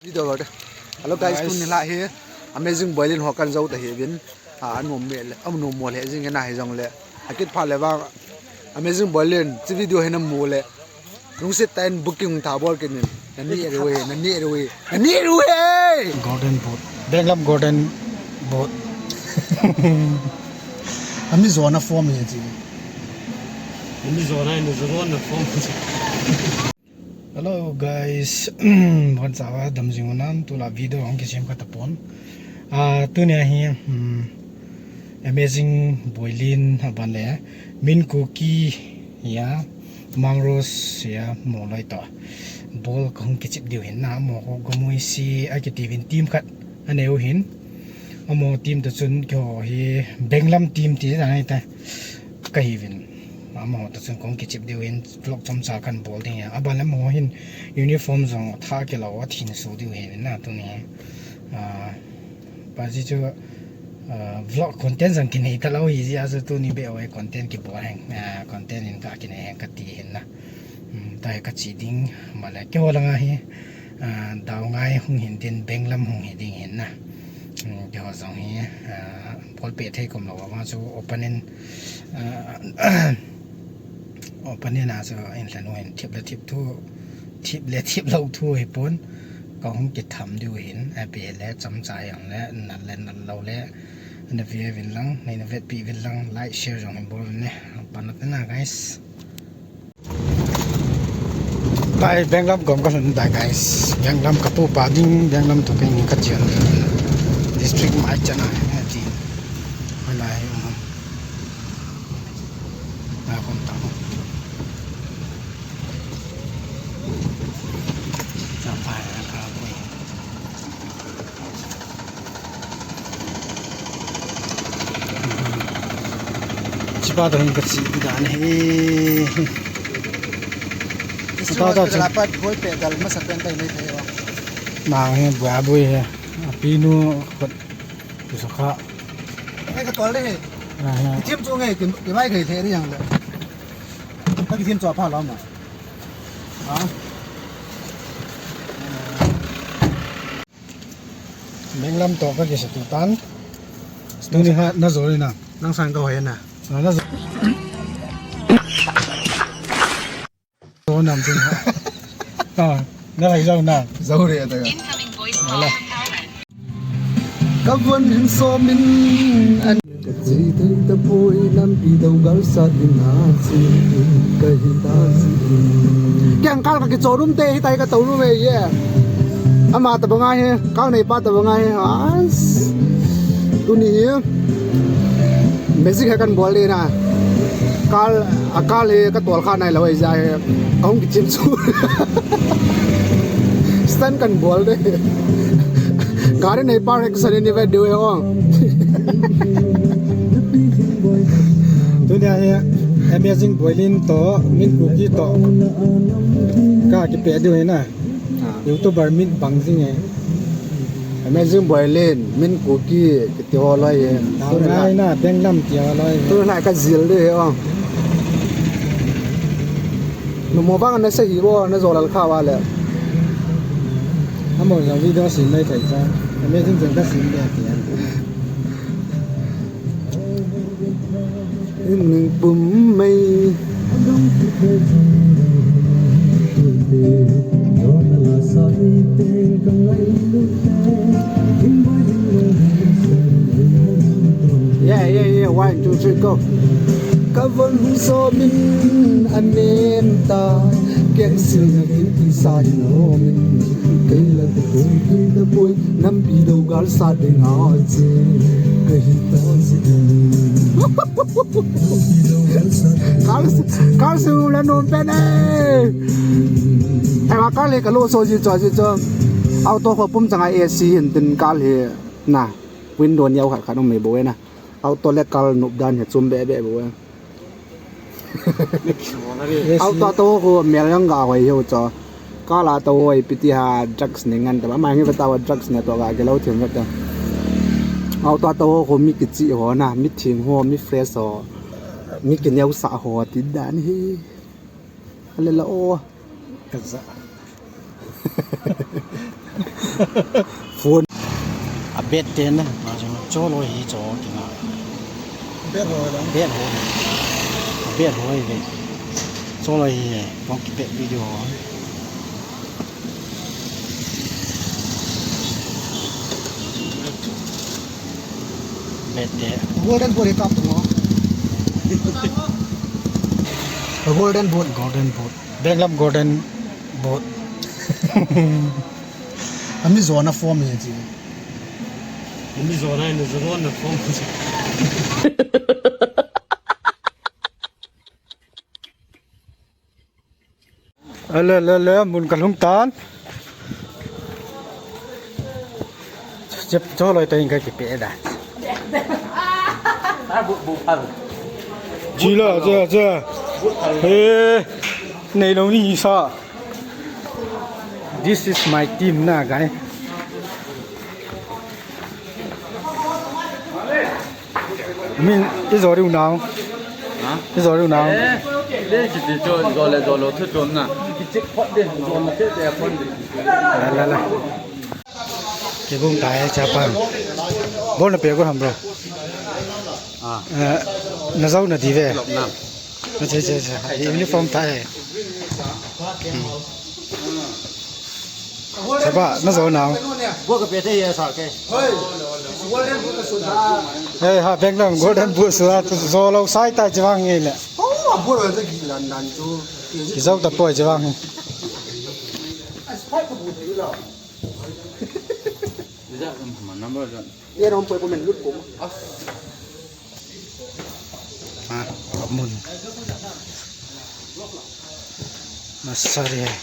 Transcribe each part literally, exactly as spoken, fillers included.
Video lo de. Hello guys, tuni la hi Amazing Boy Lin ho kan jou ta hi vin. A, anom me le, anom mo le jing na hi jong le. Akit pha le vang Amazing Boy Lin chi video hi na mu le. Lungset tah in booking tha bol kit in. Na ni ru e, na ni ru e, na ni ru e. Golden boot. Benglam golden boot. Ami zona form hi chi. Ami zona, ami zona form. Hello guys, bon chava, dam jing u nam, tu la video hung kisem kha tapon. Ah, tuni a hi, hmm, Amazing Boy Lin aban le Min Kuki ya, Mang Rose ya, mo loi to. Bol kahung kichip diu hin na, mo ko gomui si akiti vin team khat anei u hin. Amo team to chun keiho hi Benglam team ti na nai ta. Ka hi vin. Amaho to chun kong kichip diu hin vlog chomcha kan bol ding a. Aban le amaho hin uniform jong tha kilou a thin su diu hin na tuni. Ah, pa ji chu, ah, vlog content jong kinei ta lou hi ji a chu tuni be oi content kibol heng. Ah, content in ka kinei heng ka ti hin na. Hmm, ta hi ka chi ding ma le keiho langa hi. Ah, dau ngai hung hin tin, Benglam hung hi ding hin na. Hmm, keiho jong hi, ah, bol pe thei kom lou vang chu opponent, ah, opponent a chu in lhan u hin thip le thip thu, thip le thip lou thu hi pon. Ka hung kitham diu hin, a pe le chomcha jong le, nal le nal lou le, na ve vin lang, na, na vetpi vin lang, like, share jong hin bol vin ne. Pan na guys. Pai, Benglam kom ka lhun tai, guys. Benglam ka pu pa ding, Benglam to peng ka chian ding. District mai chana, eh, ti. Mai lai, um. Na kom ta. Sa pai, na ka pui. Chipa to hin ka chi dan hi. Chipa to chi. Pat bol pe dal masa pen tai nei thei o. Nang hi bua bui hi. Pinu khut. Kusakha. Ai ka tol de hi. Na hi. Kithim chu nge ki, ki mai kai the ri yang le. Ka kithim chu pha lo ma. Ha. Benglam to ka kisa tu tan. Tuni ha na zo na. Nang sang ka hoi na. Na, na zo. Zo nam tu ha. Ha, na lai zo na. Zo re ta. Incoming voice call from Thailand. Ka von hin so min an. Ka chi thei ta poi, lampi dou gal sa ding a chi ka hi ta chi. Kiang kal ka kicho rum te hi tai ka to rum e ye. Ama ta banga hi, kal nei pa ta banga hi. As. Tuni hi. Magic ha kan bol le na. Kal, a kal hi ka tol kha nai lo e ja hi. Ka hung kichim chu. Stand kan bol de. Gari nei park sa ni ve deu e ong. Tunia hi Amazing Boy Lin to, Min Kuki to. Ka kipe diu hi na. Ah. YouTuber Min bang jing e. Amazing Boy Lin, Min Kuki, kiti ho loi e. Tao ngai na, Benglam ti ho loi e. Tu na ka jil diu hi ong. Numo bang na sa hi bo, na jo lal kha wa le. Amo jong video sin mai thei cha. Amazing jong ka sin de ti a. Ning pum mai. Yeah, yeah, yeah. One, two, three, go. Ka von hung so min a men ta, ken sil na kin ti sa in ho min. Kei la ta poi, kei ta poi, nampi dou gal sa ding a che. Ka hi ta si ding. Kal, kal su la nom pen e. Ai wa kal le ka lo so ji cho ji cho. Auto kho pum chang a A C hin tin kal hi na. Window niau khat khat um mai bo e na. Auto le kal nop dan hi chum be be bo e. Auto to kho mel yang ga hoi hiu cho. Kal a to hoi piti ha drugs ne ngan ta ba ma ngi ba ta wa drugs ne to ga ke lo thim ba ta. Auto to kho mi kichi ho na, mi thing ho, mi fresh ho. Mi kineu sa ho ti dan hi. Ale la o. Ka za. Phone. A bet te na, ma jo, cho lo hi cho ti na. Bet ho la. Bet ho. A bet ho hi ve. Cho lo hi, kong ki bet video ho. Bet te. Golden boot hi kap mo. Golden boot. Golden boot. Benglam golden boot. Ami zona form hi chi. Ami zona, ami zona form. Ale, ale, ale, mun kalhung tan. Chep, cho loi to in ka kipe da. Chila, cha, cha. Hey, nei lo ni sa. This is my team na, guy. Min, i zo riu nau. Ha? I zo riu nau. Eh, le kiti cho, zo le zo lo thu chom na. Kichik phot de, zo na che te phot de. La, la, la. Kibung tai cha pa. Bol na pe ko ham bro. Ah. Eh, na zo na di ve. Lop na. Na che, che, che. Uniform tai. Hmm. Sapa, na zo nau. Bua ka pe te ya sa ke. Hey, ha, Benglam, golden boot sa, zo lo sai tai chi vang nge le. Oh, bua lo te ki lan dan chu. Ki zo ta poi chi vang. Number. Ye rom poi ko men lut ko. Ha, mun. Masari hai.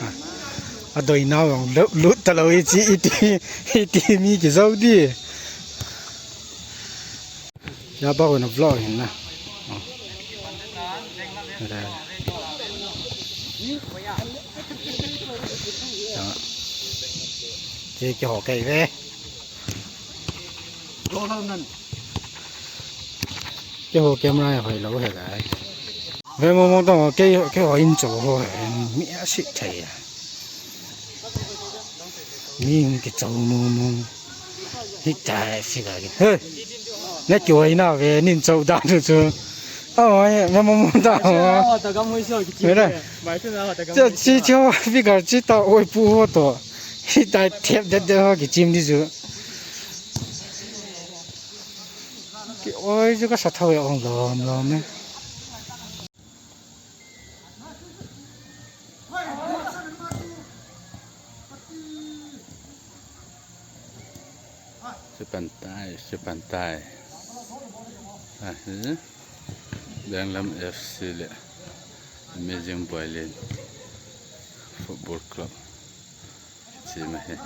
Ha. Adoi nau jong lut talou iti, iti, iti mi kijo di. Yaba ko na vlog hin na. Oh. Che kiho kei ve. Keiho camera hoi lou he lai. Ve mo mo to kei, keiho in cho ho he mi a si thei a. Mi hung kicho mo mo. Hitia figure ki. He. Na kihoina ve nin cho dan chu chu. Oi, ve mo mo ta ho. Ve na. Che chi cho figure chi ta oi pu ho to. Hitia thep det det ho kichim di chu. Ki oi chu ka sa thau e ong lom lom e. Sipan tai, sipan tai. Ahi. Benglam F C le Amazing Boylen Football Club. Chi ma he.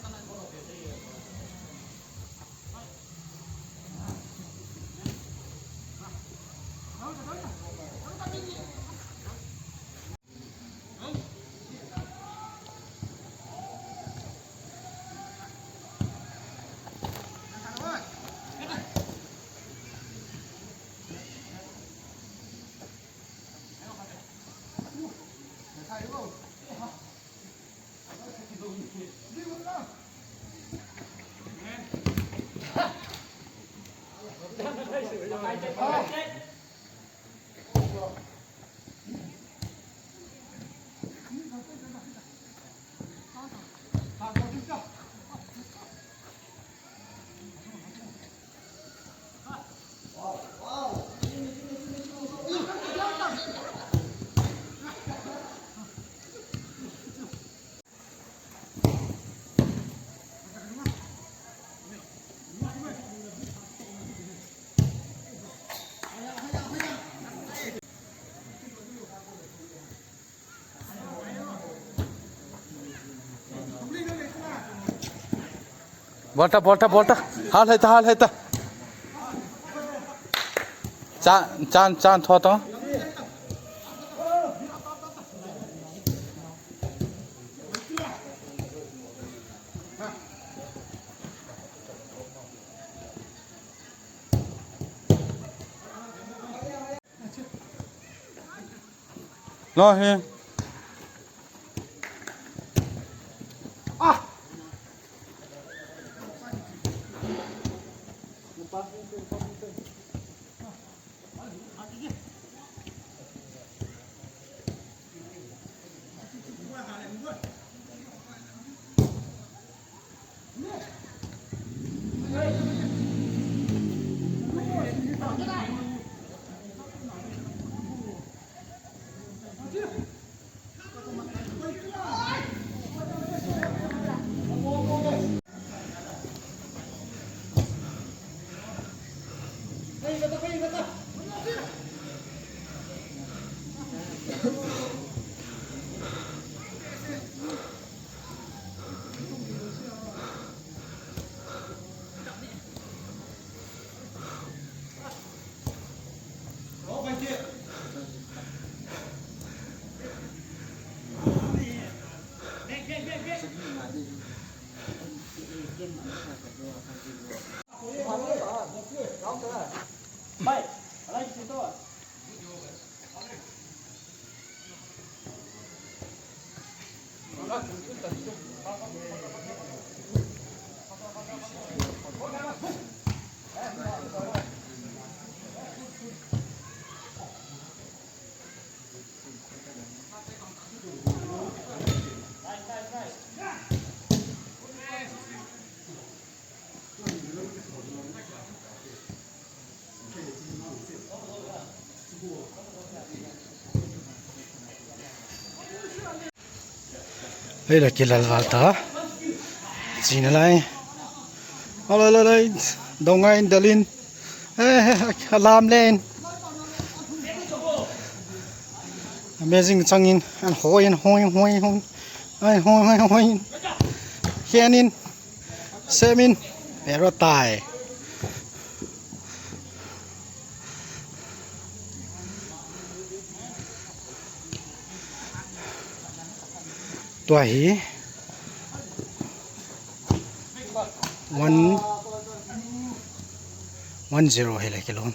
Bol ta, bol ta, bol ta. Hal hai ta, hal hai ta. Chan, chan, chan tho to. Lo hi. Hei la kilal val ta. China lai. Alai, alai, alai. Dongai dalin. Eh, alam len. Amazing changin. An hoi, an hoi, hoi, hoi. Ai, hoi, hoi, hoi. Hianin. Semin. Pero tai. Tua hi one, one zero hi le kilom.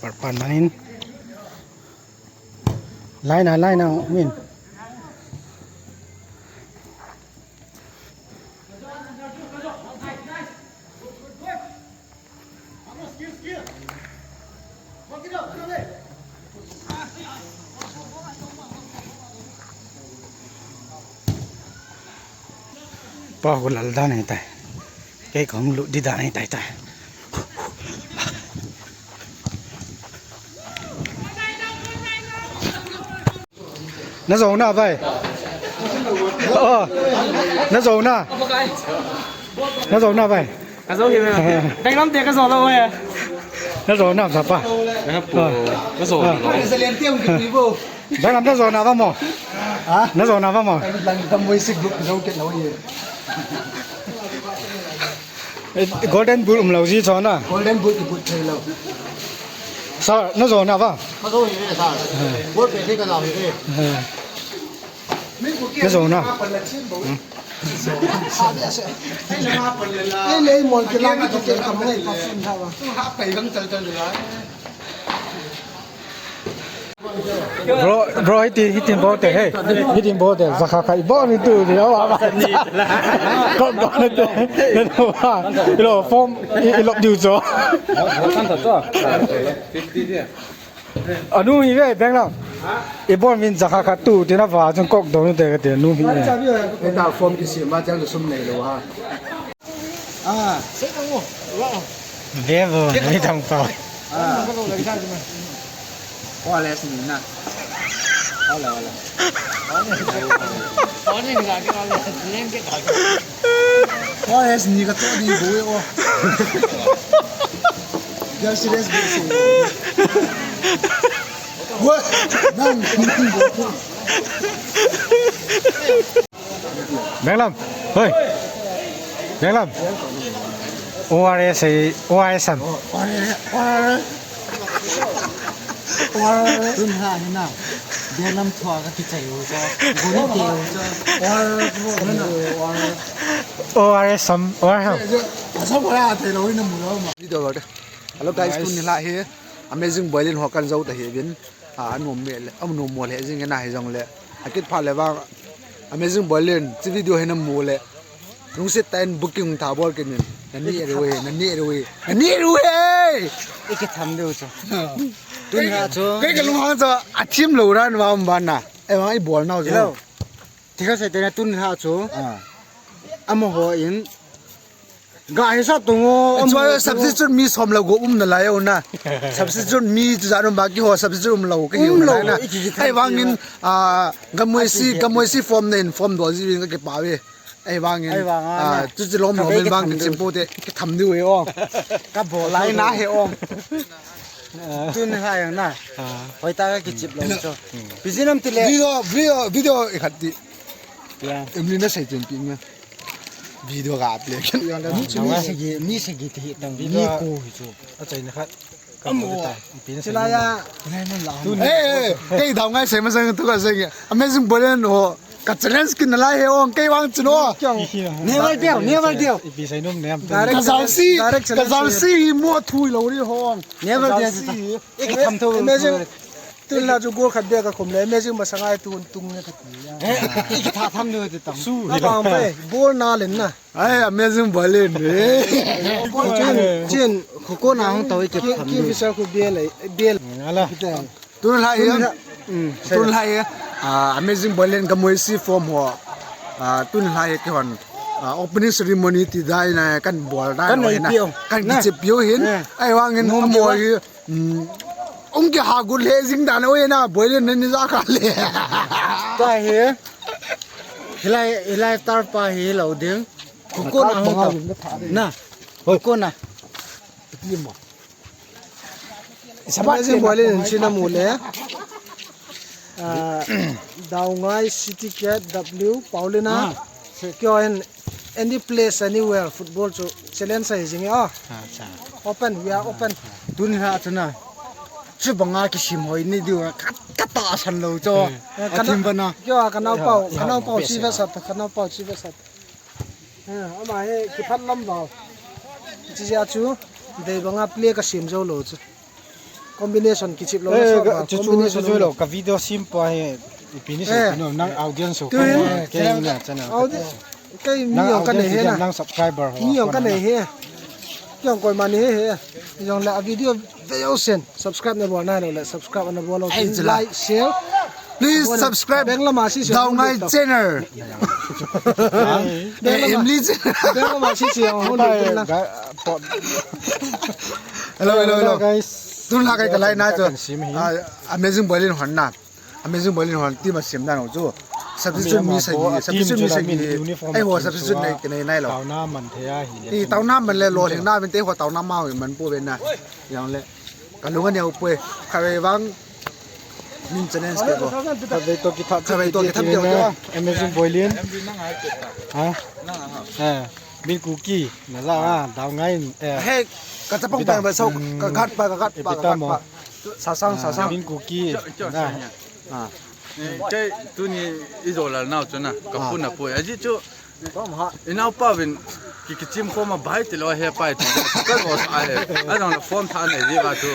Par pan manin. Line a, line a, min. Pa ko lal dan ahi tai. Kei kong lut di dan ahi tai tai. Na zo na vai. Oh. Na zo na. Na zo na vai. Ka zo hi. Dai lam te ka zo lo ya. Na zo na sa pa. Na pu. Ka zo. Dai lam na zo na va mo. Ha? Na zo na va mo. Lang tam voi sik group zo ke lo ye. Golden Boot um lo ji chon a. Golden Boot i boot thei lo. Sir, na zo na va? Ka zo hi e, sir. Ball pe thei ka zo hi e. Na zo na. Ei, le, mol ke la ki ke kam nei pa sun tha va. Bro, bro, hiti, hiti bol te, hey. Hiti bol te, zakha kha i bol ni tu, ni, awa, awa. Kom bol ni te. Ilo, form, i, i lop diu cho. Anu hi ve, beng lam. I bol min zakha kha tu, tina va, chung kok do ni te, te, nu hi. Eta form ki si ma, jang sum nei lo ha. Ah. Vevo, mi tang pa. Ah. Oles ni na. Ola, ola. Oles ni ka to ni bu o. Just serious bu si. What? Nang, nang, nang. Benglam. Hoi. Benglam. O R S ai, O R S am. Tun ha ni na. Benglam thua ka kichai u cha. Goni te u cha. O R S am, O R S am. Video. Hello guys, tun ni la hi. Amazing Boilin ho kan jou ta hi vin. A, anom me le, anom mo le jing na hi jong le. Akit pha le vang. Amazing Boilin, chi video hi na mu le. Lungset tah in booking tha bol kin in. Na ni ru he, na ni ru he. Na ni ru he. Iki tham deu chu. Tun ha chu. Kei ka lunghang chu, a thim lo ran va um ban na. Ei vang i bol nau chu. Hello. Thikha sei te na tun ha chu. Ah. Amaho in. Ga hi sa tung o. Chua substitute mi som lo go um na lai o na. Substitute mi chu ja no ba ki ho substitute um lo ki hi um lo na. Ei vang in, ah, gamoi si, gamoi si form na in form do ji vin ka ki pa ve. Ei vang in, ah, chu chi lom lom in vang ki chim po te ki tham diu e o. Ka bol lai na he o. Tun ha yang na. Hoi ta ka kichip lo cho. Pisin am ti le. Video, video, video i khat ti. Em ni na sei chen pi nge. Video ga play. Yang da mi chu mi segi, mi segi ti hi tang. Mi ko hi chu. A chai na khat. Amo. Ipi na sei. Chilaya. Tun. Hey, hey, kei dau ngai sei ma sang tu ka sei. Amazing Boilin ho. Ka challenge kin nalai he ong kei vang chun o. Never deu, never deu. Ipi sai nom nem. Ka jersey, ka jersey hi mo thui lo ri hong. Never deu. Jersey. Iki tham tho. Amazing. Tun la chu goal khat bek a khum le. Amazing masang ai tun tung ne khat. Iki tha tham deu ti tam. Su. Ka bang pe. Ball na len na. Ai, Amazing Boilin. Chin, chin, khu ko na hong tau iki tham. Ki visa khu bel ai, bel. Ala. Tun lai hi, tun lai hi, ah, Amazing Boilin gamoi si form ho. Ah, tun lai hi kihon, ah, opening ceremony ti dai na kan bol dai na. Kan kichep piu hin. Ei vang in mo hi. Ung ki ha gut le jing dan o na Boilin ni ja ka le. Ta hi. Hilai, hilai star pa hi lo ding. Khu ko na hong tau. Na. Khu ko na. Amazing Boilin in china mu le. Ah, Daungai City Cat W Paulina. Kyo in any place, anywhere, football chu challenge sai jing e. Open, we are open. Tun ha chu na. Chu banga kisim hoi ni diu ka, ka ta san lo cho. Athim bana. Kyo ka nau pau, ka nau pau chi ve sat, ka nau pau chi ve sat. Ama hi kiphat lam vau. Chi ja chu dei banga play ka sim jou lo chu. Combination kichip lo na so. Chu chu lo ka video sim pa hi ipi ni se no nang audience ho ka na channel. Kei mi jong ka nei he na. Nang subscriber ho. Mi jong ka nei he. Kei jong koima nei he. Jong le a video ve jou sen. Subscribe na bol nai lo le subscribe na bol lo. Like, share. Please subscribe. Bang lama si Daungai channel. Bang lama si si ho. Hello, hello, hello. Tun la kai ka lai na chu. Amazing Boilin hon na. Amazing Boilin hon team a sim dan u chu. Substitute mi sagi, substitute mi sagi. Ei ho substitute nei, nei, nei lo. Tauna man thei a hi le. I tauna man le lo thei na vin te ho tauna ma man pu ve na. Yang le. Ka lunga neo pu e. Ka ve vang. Min challenge ke ko. Ka ve to ki tha. Ka ve to ki tha. Amazing Boilin. Ha? Eh. Min Kuki. Na za a. Daungai. Eh. He. Ka chapang pa ba so. Ka gat pa, ka gat pa, ka gat pa. Sasang, sasang. Min Kuki. Na. Ah. Kei tuni i jo lal nau chu na, ka pu na pu. Aji chu, i nau pa vin, ki, kichim ko ma bai ti lo he pai ti. Ka go sa he. A jong la form tha nei ji ba chu.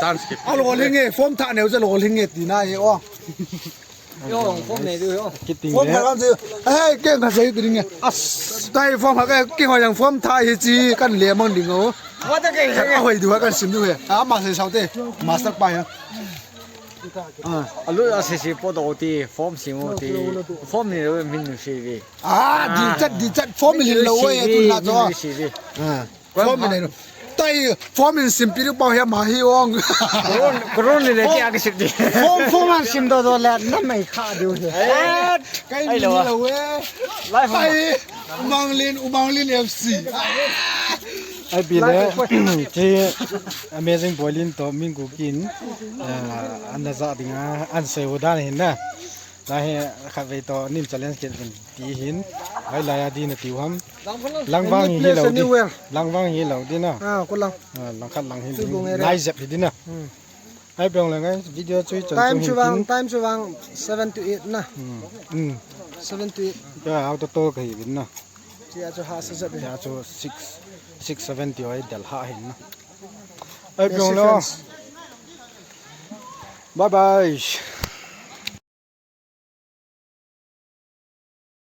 Chance ki. A lo ling e, form tha nei u ja lo ling e ti na e o. Yo, form nei du yo. Form tha kan ji. He, ke ka sei ti ling e. As, tai form ha ke, ke ho yang form tha hi chi kan le mang ding o. Wa ta ke. Ka hoi du kan sim du he. A ma sei sau te. Master pa ya. Alu a sisi po do ti form sim u ti. Form ni lo min nu si vi. Ah, di chat, di chat form min lo e tu la cho. Form min lo. Tai form min sim pi lu pau he ma hi ong. Koron, koron ni le ti a ki sik di. Form, form an sim do do le na mai kha diu he. Kai min lo e. Live. Ai, Umanglin, Umanglin F C. Ai pi le. Chi Amazing Boilin to Min Kuki in, ah, an na ja ding a, an sei u dan hin na. Na hi khat vei to nim challenge kit hin ti hin. Ai lai a di na tiu ham. Langvang hi lo di. Langvang hi lo di na. Ah, ko lang. Ah, lang khat lang hi di. Lai jep hi di na. Ai peng le ngai video chui chan. Time chu vang, time chu vang seven to eight na. Hmm. Seven to eight. Ya, auto to ka hi bin na. Tia chu ha sa jep. Ya chu six, six seventy oi del ha hin na. Ai peng lo. Bye bye.